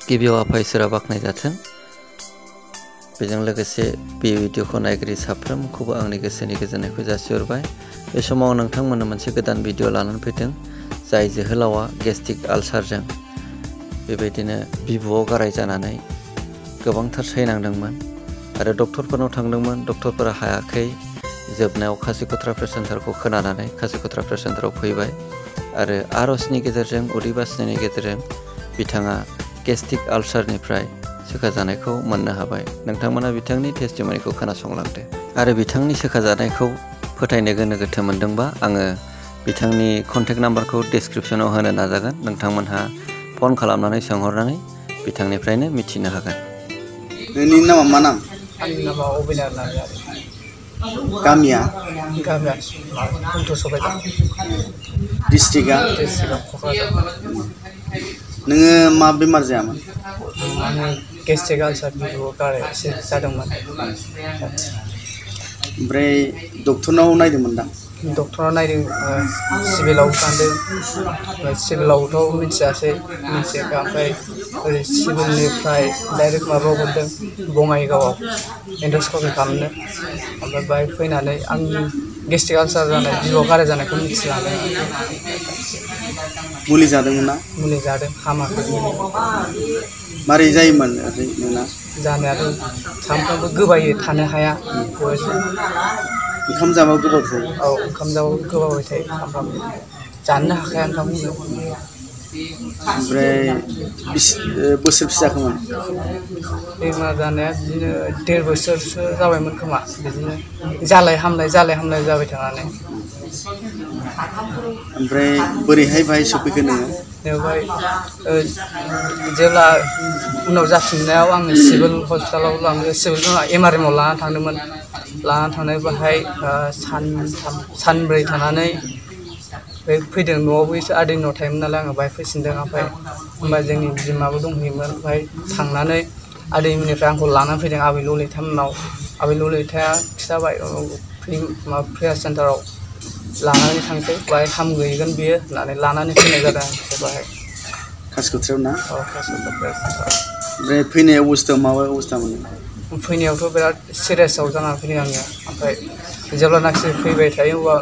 गिबियाव आफा इसोरा बाख्नाय जाथों। बेजों लोगोसे बे भिडिअखौ नायगिरि साफ्रोमखौबो आंनि गोसोनि गोजोननायखौ जासिहरबाय। बे समाव नोंथांमोननो मोनसे गोदान भिडिअ लानानै फैदों, जाय जोहोलावा गेस्ट्रिक आलसारजों बेबायदिनो बिबुआव गाराय जानानै गोबांथार सैनांदोंमोन आरो डक्टरफोरनाव थांदोंमोन। डक्टरफोरा हायाखै। जोबनायाव खासिकत्रा सेन्टारखौ खोनानानै खासिकत्रा सेन्टाराव फैबाय आरो आर'जनि गेजेरजों उदै बासिनायनि गेजेरजों बिथाङा गेस्ट्रिक आलसारनिफ्राय सोखाजानायखौ मोननो हाबाय। नोंथांमोना बिथांनि टेस्टिमनिखौ खोनासंलांदो आरो बिथांनि सोखाजानायखौ फोथायनो गोनो गोथो मोनदोंबा आङो बिथांनि कन्टेक्ट नाम्बारखौ डिसक्रिपसनाव होनो नाजागोन। नोंथांमोनहा फन खालामनानै सोंहरनानै बिथांनिफ्रायनो मिथिनो हागोन। नोंनि नामा मा नाम? आंनि नामा अबिनार नार्जारि। गामिया सबायझार। डिस्ट्रिक्टआ क'क्राझार। नोङो मा बेमार जायामोन? आङो गेस्ट्रिक आलसार बिबुआव गाराय एसे जादोंमोन। ओमफ्राय डक्टरनाव नायदोंमोन दा? डक्टरा नायदों, सिभिलाव थांदों। सिभिलावथ' मिथियाखै ओमफ्राय ओरै सिभिलनिफ्राय डाइरेक्ट माबायाव हरदों बङाइगावआव एन्डस्कपि खालामनो। ओमफ्राय बाहाय फैनानै आंनि गेस्ट्रिक आलसार जानाय बिबुआव गाराय जानायखौ मिथिलांदों। मुलि जादोंमोन ना? मुलि जादों, हामाखै। मारै जायोमोन नोंना? जानायाथ' सानफ्रामबो गोबायो, थानो हाया। ओंखाम जाबाबो गोबाब जायो? औ, ओंखाम जाबाबो गोबाबाय थायो सानफ्रामबो। जानोनो हाखाया ओंखामखौनो। ओमफ्राय बोसोरबेसे जाखोमोन? बेमार जानाया बिदिनो 1.5 बोसोरसो जाबायमोन खोमा। बिदिनो जालाय हामलाय जाबाय थानानै। ओमफ्राय बोरैहाय बाहाय सफैखो नोङो? बेवहाय जेब्ला उनाव जाफिननायाव आङो सिभिल हस्पिटालाव सिभिल MRM आव लानानै थांदोंमोन। लानानै थांनाय बाहाय सानब्रै थानानै फैदों। न'आवबो एसे आदैनाव थायोमोन नालाय आङो बाहाय फैफिनदों। ओमफ्राय होमबा जोंनि बिमाबो दंहैयोमोन। ओमफ्राय थांनानै आदैमोननिफ्राय आंखौ लानानै फैदों आबै ललिता मोननाव। आबै ललिताया खिथाबाय प्रेयार सेन्टाराव लानानै थांसै, बाहाय हामगहैगोन बियो होननानै लानानै फैनाय जादों आं बाहाय। खासिक'त्रायाव ना? औ, खासिक'त्रा प्रेयार सेन्टाराव। ओमफ्राय फैनाय अबस्थायाव माबा अबस्था मोन? फैनायावथ' बिराद सिरियासआव जानानै फैदों आङो। ओमफ्राय जेब्लानाखि फैबाय थायो अब्ला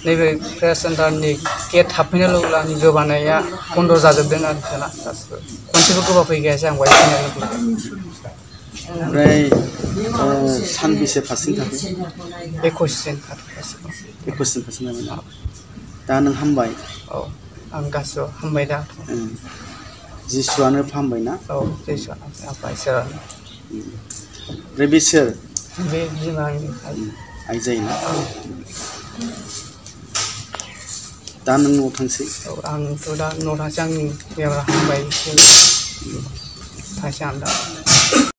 नैबे प्रेयार सेन्टारनि गेट हाबफैनाय लोगो आंनि गोबानाया बन्द' जाजोबदों आरोखि ना गासिबो। खनसेबो गोबाफै गैयासै आं बाहाय फैनाय लोगो लोगो। ओमफ्राय सानबेसे फारसेन थाखो? 21 दिन। 21 दिन फारसेन जाबाय ना? दा नों हामबाय? औ, आं गासिबो हामबाय दा। जिसुआनो फाहामबाय ना? औ, जिसुआनो आफा इसोरानो। ओमफ्राय बे सोर? बे बिमा आंनि आइ जायोना? दा नों न'आव थांसै? औ, आंथ' दा न'आव थांसै। आंनि बेमारा हामबाय, थांसै आं दा।